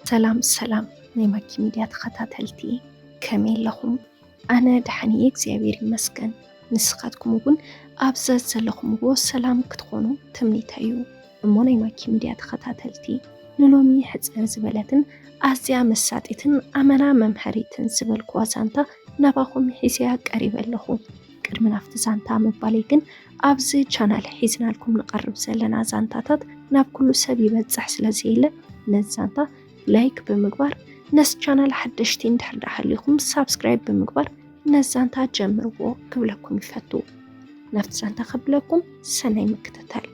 ሰላም ሰላም ናይ ማኪ ሚድያ ተኸታተልቲ፣ ከመይ ኣለኹም? ኣነ ደሓን እየ እግዚኣብሔር ይመስገን። ንስኻትኩም እውን ኣብ ዘዘለኹምዎ ሰላም ክትኾኑ ትምኒተይ እዩ። እሞ ናይ ማኪ ሚድያ ተኸታተልቲ፣ ንሎሚ ሕጽር ዝበለትን ኣዝያ መሳጢትን ኣመና መምሃሪትን ዝበልኩዋ ዛንታ ናባኹም ሒዘያ ቀሪበ ኣለኹ። ቅድሚ ናብቲ ዛንታ ምባለይ ግን፣ ኣብዚ ቻናል ሒዝናልኩም ንቐርብ ዘለና ዛንታታት ናብ ኩሉ ሰብ ይበጽሕ ስለ ዘየለ፣ ነዚ ዛንታ ላይክ ብምግባር፣ ነዚ ቻናል ሓደሽቲ እንድሕር ደኣ ሃሊኹም ሳብስክራይብ ብምግባር ነዚ ዛንታ ጀምርዎ ክብለኩም ይፈቱ። ናብቲ ዛንታ ከብለኩም ሰናይ ምክትታል።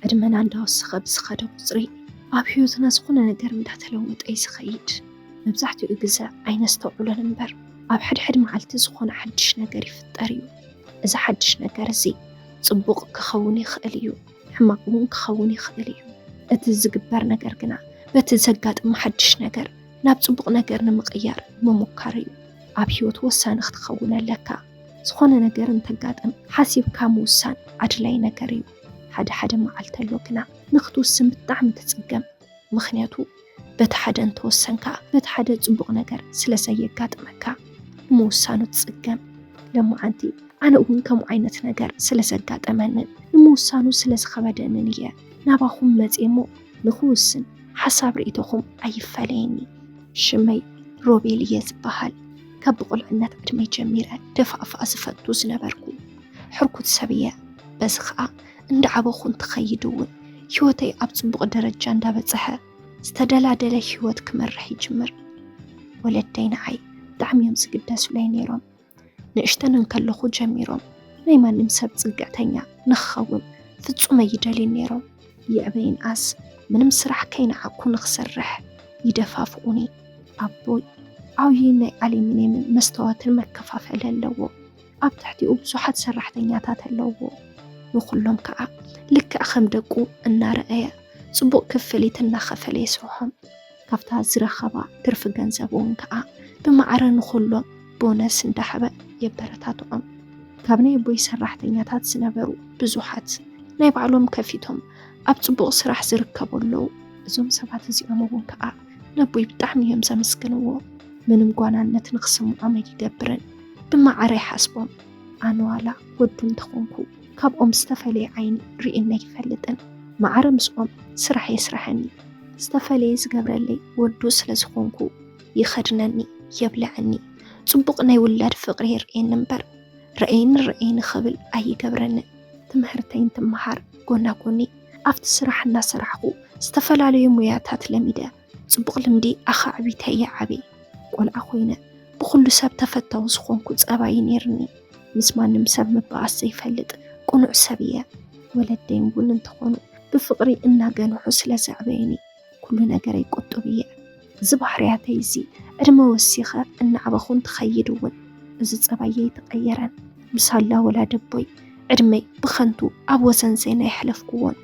ዕድመና እንዳወሰኸ ብዝኸደ ቁጽሪ፣ ኣብ ህይወትና ዝኾነ ነገር እንዳተለወጠ እዩ ዝኸይድ። መብዛሕትኡ ግዘ ኣይነስተውዕሎን እምበር፣ ኣብ ሕድሕድ መዓልቲ ዝኾነ ሓድሽ ነገር ይፍጠር እዩ። እዚ ሓድሽ ነገር እዚ ጽቡቕ ክኸውን ይኽእል እዩ፣ ሕማቕ እውን ክኸውን ይኽእል እዩ። እቲ ዝግበር ነገር ግና በቲ ዘጋጥም ሓድሽ ነገር ናብ ጽቡቕ ነገር ንምቕያር ምሙካር እዩ። ኣብ ህይወት ወሳኒ ክትኸውን ኣለካ። ዝኾነ ነገር እንተጋጥም ሓሲብካ ምውሳን ኣድላይ ነገር እዩ። ሓደ ሓደ መዓልቲ ኣሎ ግና ንክትውስን ብጣዕሚ ትጽገም። ምኽንያቱ በቲ ሓደ እንተወሰንካ በቲ ሓደ ጽቡቕ ነገር ስለ ዘየጋጥመካ ንምውሳኑ ትጽገም። ለማዓንቲ ኣነ እውን ከምኡ ዓይነት ነገር ስለ ዘጋጠመንን ንምውሳኑ ስለ ዝኸበደንን እየ ናባኹም መጽየ እሞ ንኽውስን ሓሳብ ርእይቶኹም ኣይፈለየኒ። ሽመይ ሮቤል እየ ዝበሃል። ካብ ብቑልዕነት ዕድመይ ጀሚረ ደፋእፋእ ዝፈቱ ዝነበርኩ ሕርኩት ሰብ እየ። በዚ ኸኣ እንዳዓበኹ እንትኸይድ እውን ህይወተይ ኣብ ጽቡቕ ደረጃ እንዳበጽሐ ዝተደላደለ ህይወት ክመርሕ ይጅምር። ወለደይ ንዓይ ብጣዕሚ እዮም ዝግደሱለይ ነይሮም። ንእሽተን እንከለኹ ጀሚሮም ናይ ማንም ሰብ ጽግዕተኛ ንኽኸውን ፍጹም ኣይደልዩን ነይሮም። የዕበይንኣስ ምንም ስራሕ ከይነዓኩ ንኽሰርሕ ይደፋፍኡኒ። ኣቦይ ዓብዪ ናይ ኣሉሚንየምን መስተዋትን መከፋፈሊ ኣለዎ። ኣብ ትሕቲኡ ብዙሓት ሰራሕተኛታት ኣለውዎ። ንኹሎም ከኣ ልክዕ ከም ደቁ እናረኣየ ጽቡቕ ክፍሊት እናኸፈለ የስርሖም። ካብታ ዝረኸባ ትርፊ ገንዘብ እውን ከኣ ብማዕረ ንኹሎም ቦነስ እንዳሃበ የበረታትዖም። ካብ ናይ ኣቦይ ሰራሕተኛታት ዝነበሩ ብዙሓት ናይ ባዕሎም ከፊቶም ኣብ ጽቡቕ ስራሕ ዝርከቡ ኣለዉ። እዞም ሰባት እዚኦም እውን ከኣ ነቦይ ብጣዕሚ እዮም ዘመስግንዎ። ምንም ጓናነት ንኽስምዖም ኣይገብርን። ብማዕረ ይሓስቦም። ኣነ ዋላ ወዱ እንተኾንኩ ካብኦም ዝተፈለየ ዓይኒ ርእየኒ ኣይፈልጥን። ማዕረ ምስኦም ስራሕ የስርሐኒ። ዝተፈለየ ዝገብረለይ ወዱ ስለ ዝኾንኩ ይኸድነኒ፣ የብልዐኒ። ጽቡቕ ናይ ውላድ ፍቕሪ የርእየኒ እምበር ረእይኒ ረእይኒ ክብል ኣይገብረንን። ትምህርተይ እንትመሃር ጎና ጎኒ ኣብቲ ስራሕ እናሰራሕኩ ዝተፈላለዩ ሞያታት ለሚደ ጽቡቕ ልምዲ ኣኻዕቢተ እየ ዓብየ። ቆልዓ ኮይነ ብኹሉ ሰብ ተፈታዊ ዝኾንኩ ጸባይ ነይርኒ። ምስ ማንም ሰብ ምበኣስ ዘይፈልጥ ቅኑዕ ሰብ እየ። ወለደይ እውን እንተኾኑ ብፍቕሪ እናገንሑ ስለ ዘዕበዩኒ ኩሉ ነገረይ ቁጡብ እየ። እዚ ባህርያተይ እዚ ዕድመ ወሲኸ እናዓበኹ እንትኸይድ እውን እዚ ጸባየይ ኣይተቐየረን። ምሳላ ወላዲ ኣቦይ ዕድመይ ብኸንቱ ኣብ ወሰን ዜና የሕለፍኩዎን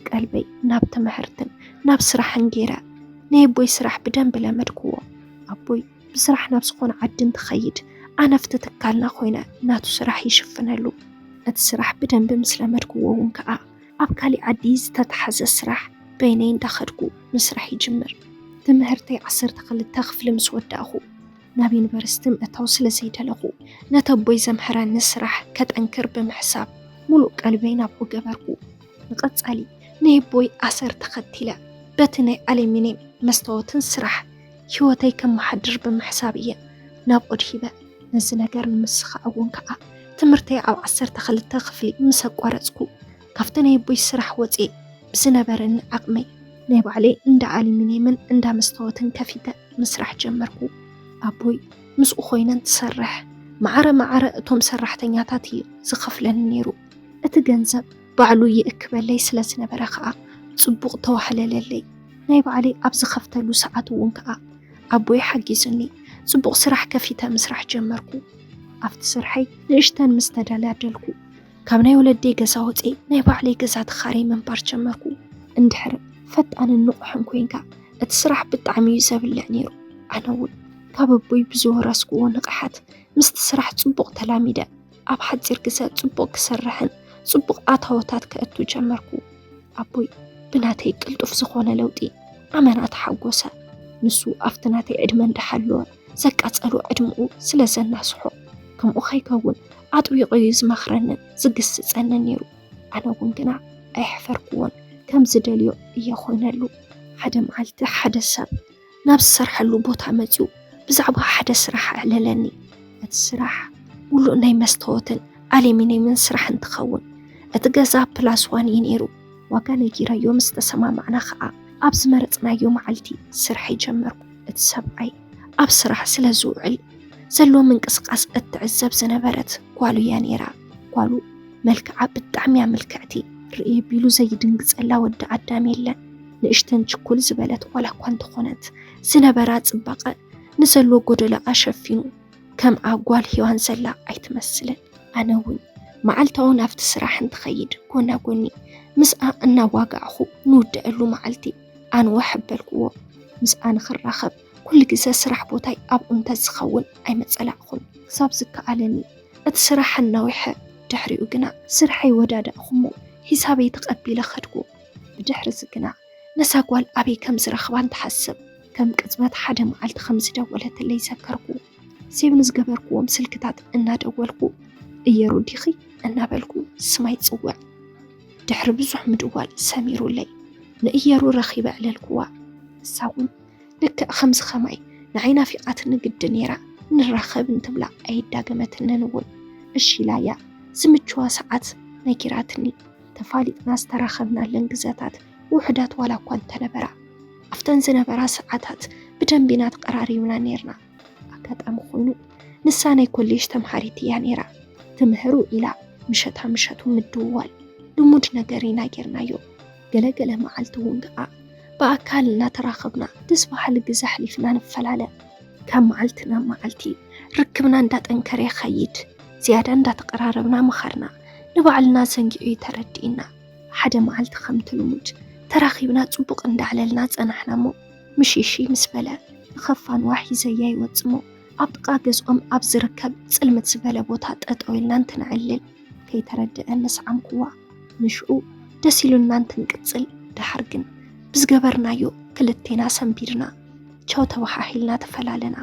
ቀልበይ ናብ ትምህርትን ናብ ስራሕን ገይረ ናይ ኣቦይ ስራሕ ብደንቢ ለመድክዎ። ኣቦይ ብስራሕ ናብ ዝኾነ ዓዲ እንትኸይድ ኣነ ኣብቲ ትካልና ኮይነ ናቱ ስራሕ ይሽፍነሉ። እቲ ስራሕ ብደንቢ ምስ ለመድክዎ እውን ከኣ ኣብ ካሊእ ዓዲ ዝተተሓዘ ስራሕ በይነይ እንዳኸድኩ ምስራሕ ይጅምር። ትምህርተይ ዓሰርተ ክልተ ክፍሊ ምስ ወዳእኹ ናብ ዩኒቨርሲቲ ምእታው ስለ ዘይደለኹ ነቲ ኣቦይ ዘምሕረኒ ስራሕ ከጠንክር ብምሕሳብ ሙሉእ ቀልበይ ናብኡ ገበርኩ። ንቐጻሊ ናይ ኣቦይ ኣሰር ተኸቲለ በቲ ናይ ኣሉሚንየም መስተዋትን ስራሕ ህይወተይ ከመሓድር ብምሕሳብ እየ ናብ ኦድ ሂበ። ነዚ ነገር ንምስኻዕ እውን ከኣ ትምህርተይ ኣብ ዓሰርተ ክልተ ክፍሊ ምስ ኣቋረጽኩ ካብቲ ናይ ኣቦይ ስራሕ ወጽየ ብዝነበረኒ ዓቕመይ ናይ ባዕለይ እንዳ ኣሉሚንየምን እንዳ መስተዋትን ከፊተ ምስራሕ ጀመርኩ። ኣቦይ ምስኡ ኮይነ እንትሰርሕ ማዕረ ማዕረ እቶም ሰራሕተኛታት እዩ ዝኸፍለኒ ነይሩ። እቲ ገንዘብ ባዕሉ ይእክበለይ ስለ ዝነበረ ከኣ ጽቡቕ ተዋህለለለይ። ናይ ባዕለይ ኣብ ዝኸፍተሉ ሰዓት እውን ከኣ ኣቦይ ሓጊዙኒ ጽቡቕ ስራሕ ከፊተ ምስራሕ ጀመርኩ። ኣብቲ ስርሐይ ንእሽተን ምስ ተደላደልኩ ካብ ናይ ወለደይ ገዛ ወፅየ ናይ ባዕለይ ገዛ ተኻርየ ምንባር ጀመርኩ። እንድሕር ፈጣንን ንቑሕን ኮይንካ እቲ ስራሕ ብጣዕሚ እዩ ዘብልዕ ነይሩ። ኣነ እውን ካብ ኣቦይ ብዝወረስኩዎ ንቕሓት ምስቲ ስራሕ ጽቡቕ ተላሚደ ኣብ ሓፂር ግዘ ጽቡቕ ክሰርሕን ጽቡቕ ኣታዎታት ከእቱ ጀመርኩ። ኣቦይ ብናተይ ቅልጡፍ ዝኾነ ለውጢ ኣመና ተሓጎሰ። ንሱ ኣብቲ ናተይ ዕድመ እንዳሓለወ ዘቃጸሎ ዕድመኡ ስለ ዘናስሖ፣ ከምኡ ከይከውን ኣጥቢቑ እዩ ዝመኽረንን ዝግስጸንን ነይሩ። ኣነ እውን ግና ኣይሕፈርኩዎን፣ ከም ዝደልዮ እየ ኮይነሉ። ሓደ መዓልቲ ሓደ ሰብ ናብ ዝሰርሐሉ ቦታ መጺኡ ብዛዕባ ሓደ ስራሕ ኣዕለለኒ። እቲ ስራሕ ሙሉእ ናይ መስተወትን ኣሌሚንየምን ስራሕ እንትኸውን፣ እቲ ገዛ ፕላስ ዋን እዩ ነይሩ። ዋጋ ነጊረዮ ምስ ተሰማማዕና ኸኣ፣ ኣብ ዝመረጽናዮ መዓልቲ ስርሐይ ጀመርኩ። እቲ ሰብኣይ ኣብ ስራሕ ስለ ዝውዕል ዘሎ ምንቅስቃስ እትዕዘብ ዝነበረት ጓሉ እያ ነይራ። ጓሉ መልክዓ ብጣዕሚ እያ ምልክዕቲ። ርእየ ቢሉ ዘይድንግጸላ ወዲ ኣዳም የለን። ንእሽተን ችኩል ዝበለት ዋላ እኳ እንተኾነት፣ ዝነበራ ጽባቐ ንዘሎ ጎደሎኣ ሸፊኑ። ከምኣ ጓል ሄዋን ዘላ ኣይትመስልን። ኣነ እውን መዓልታዊ ናብቲ ስራሕ እንትኸይድ፣ ጎና ጎኒ ምስኣ እናዋጋዕኹ ንውድኣሉ መዓልቲ ኣንውሕ ኣበልክዎ። ምስኣ ንኽራኸብ ኩሉ ግዘ ስራሕ ቦታይ ኣብኡ እንተዝኸውን ኣይመጸላእኹን። ክሳብ ዝከኣለኒ እቲ ስራሕ ኣናዊሐ፣ ድሕሪኡ ግና ስርሐይ ወዳዳእኹሞ ሒሳበይ ተቐቢለ ኸድኩ። ብድሕሪ እዚ ግና ነዛ ጓል ኣበይ ከም ዝረኽባ እንትሓስብ፣ ከም ቅጽበት ሓደ መዓልቲ ከም ዝደወለትለይ ዘከርኩ። ሴቭ ንዝገበርክዎም ስልክታት እናደወልኩ፣ "እየሩ ዲኺ?" እናበልኩ ስማ ይጽውዕ። ድሕሪ ብዙሕ ምድዋል ሰሚሩለይ። "ንእየሩ ረኺበ" ኣዕለልክዋ። ንሳ እውን ልክዕ ከምዚ ኸማይ ንዓይ ናፊቓትኒ ግዲ ነይራ። "ንራኸብ" እንትብላ ኣይዳገመትንን እውን። እሺ ኢላ እያ ዝምችዋ ሰዓት ነጊራትኒ። ተፋሊጥና ዝተራኸብናለን ግዘታት ውሑዳት ዋላ እኳ እንተነበራ፣ ኣብተን ዝነበራ ሰዓታት ብደንቢ ኢና ተቐራሪብና ነይርና። ኣጋጣሚ ኮይኑ ንሳ ናይ ኮሌጅ ተምሃሪት እያ ነይራ። ትምህሩ ኢላ ምሸታ ምሸቱ ምድውዋል ልሙድ ነገር ኢና ጌርናዮ። ገለገለ መዓልቲ እውን ከኣ ብኣካል እናተራኸብና ደስ በሃሊ ግዘ ኣሕሊፍና ንፈላለ። ካብ መዓልቲ ናብ መዓልቲ ርክብና እንዳጠንከረ ይኸይድ። ዝያዳ እንዳተቐራረብና ምኻድና። ንባዕልና ዘንጊዑ እዩ ተረዲእና። ሓደ መዓልቲ ከምቲ ልሙድ ተራኺብና ጽቡቕ እንዳዕለልና ጸናሕና እሞ፣ ምሽይሽይ ምስ በለ፣ ንኸፋንዋ ሒዘያ ይወጽእ እሞ፣ ኣብ ጥቓ ገዝኦም ኣብ ዝርከብ ጽልምት ዝበለ ቦታ ጠጠው ኢልና እንትንዕልል፣ ከይተረድአ ንስዓምክዋ። ንሽዑ ደስ ኢሉና እንትንቅጽል፣ ደሓር ግን ብዝገበርናዮ ክልቴና ሰንቢድና፣ ቻው ተበሃሂልና ተፈላለና።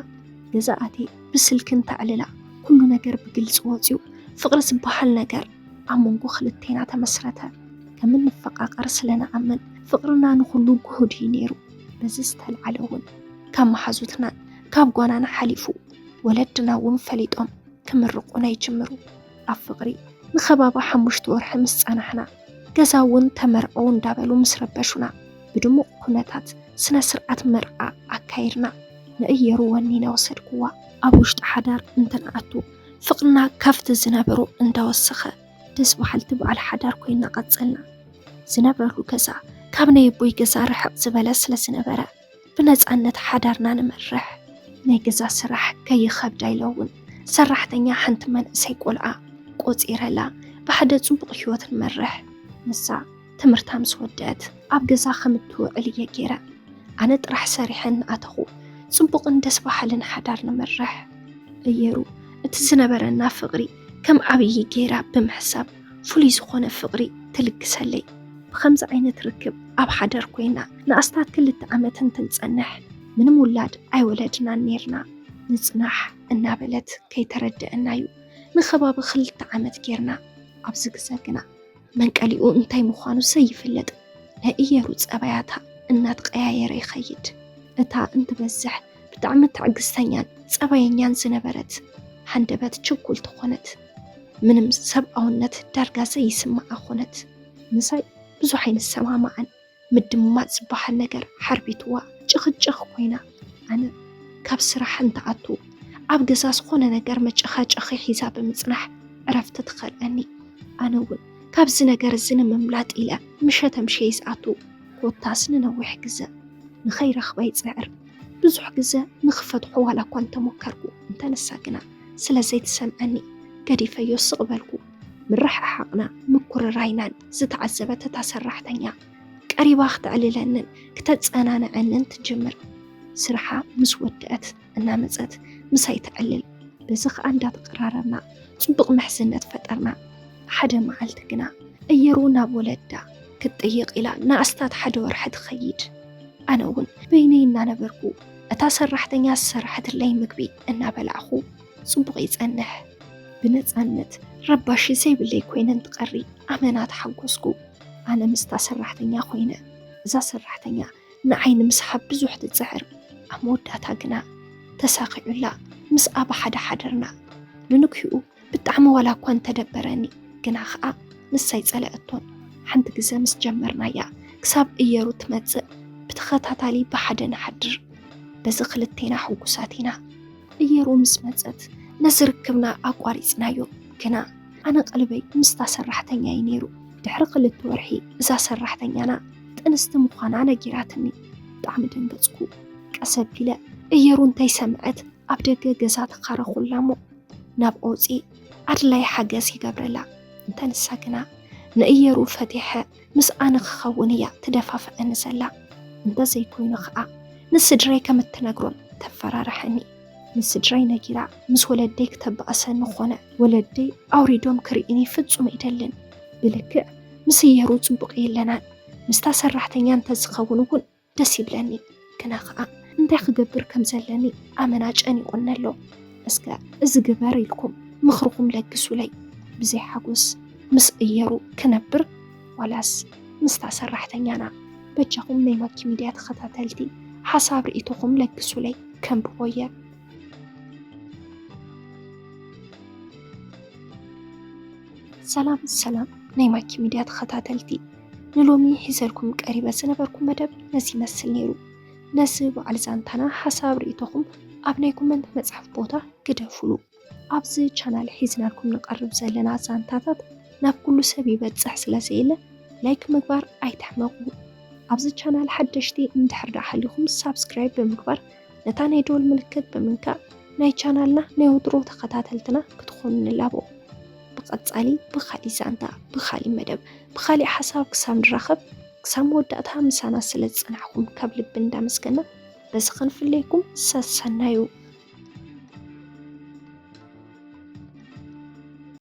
ገዛ ኣትየ ብስልኪ እንተዕልላ፣ ኩሉ ነገር ብግልጺ ወጺኡ፣ ፍቕሪ ዝበሃል ነገር ኣብ መንጎ ክልቴና ተመስረተ። ከም እንፈቃቀር ስለ ንኣምን፣ ፍቕርና ንኹሉ ግሁድ እዩ ነይሩ። በዚ ዝተልዓለ እውን፣ ካብ መሓዙትናን ካብ ጓናን ሓሊፉ፣ ወለድና እውን ፈሊጦም ክምርቑና ይጅምሩ። ኣብ ፍቕሪ ንኸባቢ ሓሙሽተ ወርሒ ምስ ጸናሕና፣ ገዛ እውን ተመርዐው እንዳበሉ ምስ ረበሹና፣ ብድሙቕ ኩነታት ስነ ስርዓት መርዓ ኣካይድና። ንእየሩ ወኒነ ወሰድክዋ። ኣብ ውሽጢ ሓዳር እንትንኣቱ፣ ፍቕርና ካብቲ ዝነበሮ እንዳወሰኸ፣ ደስ በሃልቲ በዓል ሓዳር ኮይና ቀጸልና። ዝነብረሉ ገዛ ካብ ናይ ኣቦይ ገዛ ርሕቕ ዝበለ ስለ ዝነበረ፣ ብነጻነት ሓዳርና ንመርሕ። ናይ ገዛ ስራሕ ከይኸብዳ ኢለ እውን ሰራሕተኛ ሓንቲ መንእሰይ ቆልዓ ቆጺረላ፣ ብሓደ ጽቡቕ ህይወት ንመርሕ። ንሳ ትምህርታ ምስ ወደአት፣ ኣብ ገዛ ከም እትውዕል እየ ገይረ። ኣነ ጥራሕ ሰሪሐ እናኣተኹ፣ ጽቡቕን ደስ በሃልን ሓዳር ንመርሕ። እየሩ፣ እቲ ዝነበረና ፍቕሪ ከም ዓብዪ ገይራ ብምሕሳብ፣ ፍሉይ ዝኾነ ፍቕሪ ትልግሰለይ። ብኸምዚ ዓይነት ርክብ ኣብ ሓዳር ኮይና ንኣስታት ክልተ ዓመት እንትንጸንሕ፣ ምንም ውላድ ኣይወለድናን ኔርና። ንጽናሕ እናበለት ከይተረድአና'ዩ ንኸባቢ ክልተ ዓመት ጌርና። ኣብዚ ግዘ ግና መንቀሊኡ እንታይ ምዃኑ ዘይፍለጥ ናይ እየሩ ጸባያታ እናተቐያየረ ይኸይድ። እታ እንትበዝሕ ብጣዕሚ ትዕግስተኛን ጸባየኛን ዝነበረት ሃንደበት ችኩልቲ ኾነት። ምንም ሰብኣውነት ዳርጋ ዘይስምዓ ኾነት። ምሳይ ብዙሕ ኣይንሰማማዕን። ምድማጽ ዝበሃል ነገር ሓርቢትዋ ጭኽጭኽ ኮይና፣ ኣነ ካብ ስራሕ እንትኣቱ ኣብ ገዛ ዝኾነ ነገር መጨኻጨኺ ሒዛ ብምጽናሕ ዕረፍቲ ትኸልኣኒ። ኣነ እውን ካብዚ ነገር እዚ ንምምላጥ ኢለ ምሸተ ምሸ ዝኣቱ፣ ኮታስ ንነዊሕ ግዘ ንኸይረኽባ ይጽዕር። ብዙሕ ግዘ ንኽፈትሖ ዋላ እኳ እንተሞከርኩ፣ እንተ ንሳ ግና ስለ ዘይትሰምዐኒ ገዲፈዮ ስቕ በልኩ። ምርሕሓቕና ምኩርራይናን ዝተዓዘበት እታ ሰራሕተኛ፣ ቀሪባ ክተዕልለንን ክተጸናንዐንን ትጅምር። ስርሓ ምስ ወደአት እናመጸት ምሳይ ተዕልል። በዚ ኸኣ እንዳተቐራረብና ጽቡቕ ምሕዝነት ፈጠርና። ሓደ መዓልቲ ግና እየሩ ናብ ወለዳ ክትጥይቕ ኢላ ንኣስታት ሓደ ወርሒ ትኸይድ። ኣነ እውን በይነይ እናነበርኩ እታ ሰራሕተኛ ዝሰራሐትለይ ምግቢ እናበላዕኹ ጽቡቕ ይጸንሕ። ብነጻነት ረባሺ ዘይብለይ ኮይነ እንትቐሪ ኣመና ተሓጎስኩ። ኣነ ምስታ ሰራሕተኛ ኮይነ፣ እዛ ሰራሕተኛ ንዓይ ንምስሓብ ብዙሕ ትጽዕር። ኣብ መወዳእታ ግና ተሳኺዑላ ምስኣ ብሓደ ሓደርና። ንንግሂኡ ብጣዕሚ ዋላ እኳ እንተደበረኒ፣ ግና ኸኣ ንሳ ኣይጸለኣቶን። ሓንቲ ግዘ ምስ ጀመርናያ ክሳብ እየሩ ትመጽእ ብተኸታታሊ ብሓደ ንሓድር። በዚ ክልቴና ሕጉሳት ኢና። እየሩ ምስ መጸት ነዚ ርክብና ኣቋሪጽናዮ። ግና ኣነ ቀልበይ ምስታ ሰራሕተኛ እዩ ነይሩ። ድሕሪ ክልተ ወርሒ እዛ ሰራሕተኛና ጥንስቲ ምዃና ነጊራትኒ። ብጣዕሚ ደንገጽኩ። ቀስ ኣቢለ እየሩ እንተይሰምዐት ኣብ ደገ ገዛ ተኻረኹላ እሞ ናብ ኦጺ ኣድላይ ሓገዝ ይገብረላ። እንተ ንሳ ግና ንእየሩ ፈቲሐ ምስ ኣነ ክኸውን እያ ትደፋፍዐኒ ዘላ። እንተ ዘይኮይኑ ኸኣ ንስድረይ ከም እትነግሮም ተፈራርሐኒ። ንስድረይ ነጊራ ምስ ወለደይ ክተባእሰኒ ኾነ ወለደይ ኣውሪዶም ክርእዩኒ ፍጹም ኣይደልን። ብልክዕ ምስ እየሩ ጽቡቕ የለናን። ምስታ ሰራሕተኛ እንተ ዝኸውን እውን ደስ ይብለኒ። ግና ኸኣ እንታይ ክገብር ከም ዘለኒ ኣመና ጨኒቑኒ ኣሎ። እስከ እዚ ግበር ኢልኩም ምኽርኹም ለግሱለይ። ብዘይ ሓጎስ ምስ እየሩ ክነብር ዋላስ ምስታ ሰራሕተኛና? በጃኹም ናይ ማኪ ሚድያ ተኸታተልቲ ሓሳብ ርእይቶኹም ለግሱለይ፣ ከንብቦ እየ። ሰላም ሰላም ናይ ማኪ ሚድያ ተኸታተልቲ፣ ንሎሚ ሒዘልኩም ቀሪበ ዝነበርኩ መደብ ነዚ ይመስል ነይሩ። ነዚ በዓል ዛንታና ሓሳብ ርእይቶኹም ኣብ ናይ ኮመንት መጽሓፍ ቦታ ግደፉሉ። ኣብዚ ቻናል ሒዝናልኩም ንቐርብ ዘለና ዛንታታት ናብ ኩሉ ሰብ ይበጽሕ ስለ ዘየለ ላይክ ምግባር ኣይትሕመቑ። ኣብዚ ቻናል ሓደሽቲ እንድሕር ደኣ ሃሊኹም ሳብስክራይብ ብምግባር ነታ ናይ ደወል ምልክት ብምንካእ ናይ ቻናልና ናይ ወትሩ ተኸታተልትና ክትኾኑ ንላቦ። ብቐጻሊ ብኻሊእ ዛንታ፣ ብኻሊእ መደብ፣ ብኻሊእ ሓሳብ ክሳብ ንራኸብ፣ ክሳብ መወዳእታ ምሳና ስለ ዝጸናሕኩም ካብ ልቢ እንዳመስገና፣ በዚ ክንፍለየኩም ሰሰናዩ።